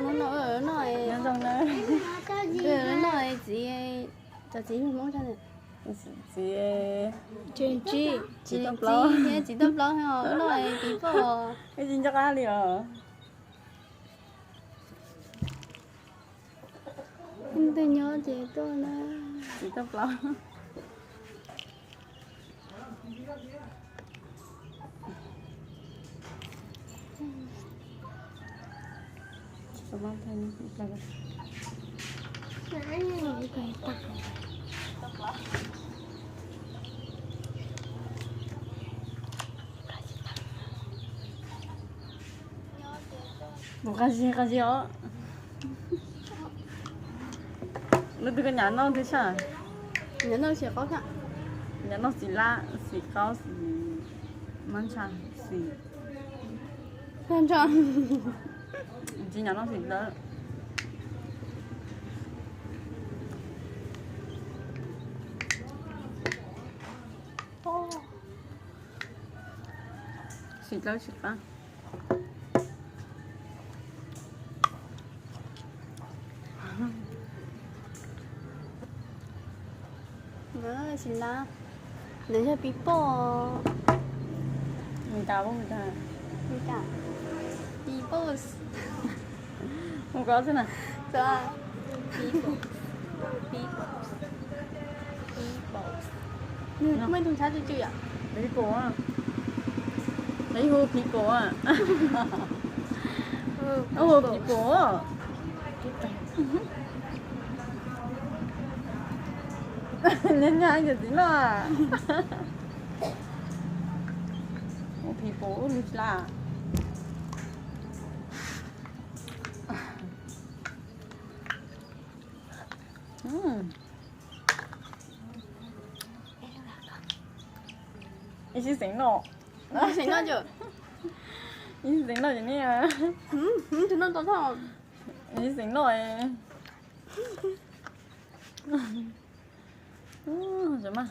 Noj, noj, noj txiv, cov txiv Hmoob tso. Txiv, txiv, txiv tuaj plaub, txiv tuaj plaub, noj txiv poj. Tsis nco qab li os. Tus nyob ces tuaj na. Txiv tuaj plaub. Mus qab zib qab zib os. Lub twg koj nyav noj twg saj? Nyav noj xim qaub, nyav noj xim lab, xim qaub, xim mab ntshai, xim, tsis nyav noj xim dawb. Xim dawb xim qab. Xim lab, nws yog pib poj. Mis kas, mis kas, pib poj. Mus kov xwb na. People, people, people. Muaj ib tug ntshab tsw tsw yom. People, hu people, hu people. Nyab nyab yog txiv loj. Hu people lub tsis laj. Ib sib xeem noj. Xeem noj, ib sib xeem noj ces ne. Ib sib xeem noj. Mas